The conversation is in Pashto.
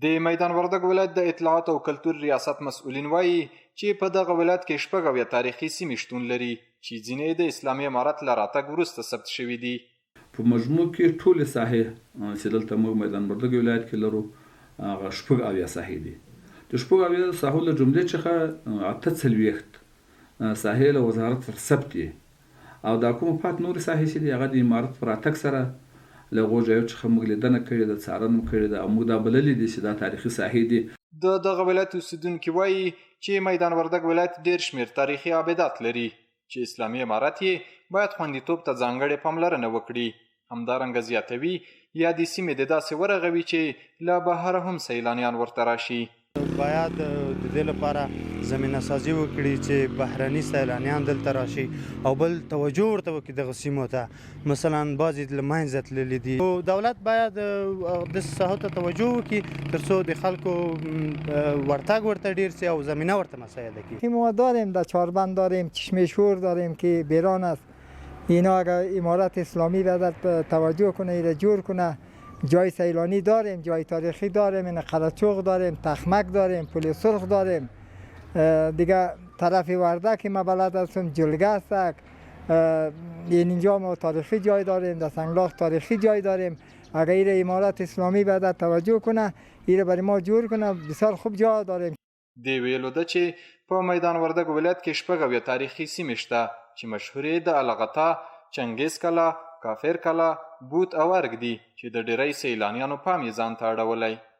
د میدان وردګ ولایت د اطلاعات او کلتور ریاست مسؤلین وايي چې په دغه ولایت کې 76 تاریخي سیمې شتون لري چې ځینې یې د اسلامي امارت له راتګ وروسته ثبت شوې دي. په مجموع کې ټولې ساحې چې دلته موږ میدان وردګو ولایت کې لرو هغه 76 ساحې دي. د 76 ساحو له جملې څخه 48 ساحې له وزارت سره ثبت دي او دا کومه پاتې نورې ساحې چې دي هغه د امارت په راتګ سره له هغو ځایو څخه موږ لیدنه کړې ده، څارنه مو کړې ده او موږ دا بللې دي چې دا تاریخي ساحې دي. د دغه ولایت اوسېدونکي وايي چې میدان وردګ ولایت ډېر شمېر تاریخي آبدات لري چې اسلامي امارت یې باید خوندیتوب ته ځانګړې پاملرنه وکړي. همدارنګه زیاتوي، یادې سیمې دې داسې ورغوي چې له بهره هم سیلانیان ورته راشي. باید د دې لپاره زمینه سازي وکړي چې بهرني سیلانیان دلته راشي او بل توجه ورته وکړي دغه سیمو ته، مثلا بعضې له منځه تللي دي. دولت باید داسې ساحو ته توجه وکړي ترڅو د خلکو ورتګ ورته ډیر شي او زمینه ورته مساعده کړي. ما داریم در چاربند داریم، چشمه شور داریم که بیران است. اینا اگر امارت اسلامی را توجه کنه، ایره جور کنه، جای سیلانی داریم، جای تاریخی داریم، این قره‌چوغ داریم، تخمک داریم، پل سرخ داریم، دیگه طرف ورده که ما بلد هستم، جلگه است، این اینجا ما تاریخی جای داریم، در سنگلاخ تاریخی جای داریم. اگر ایره امارت اسلامی به توجه کنه، ایره برای ما جور کنه، بسیار خوب جا داریم. د ویلو ده چې په میدان وردګ ولایت کې 76 تاریخي سیمې شته چې مشهورې د الغتا، چنګیز کلا، کافر کلا، بوت او ارګ دي چې د ډیری سیلانیانو پام یې ځان ته اړولی.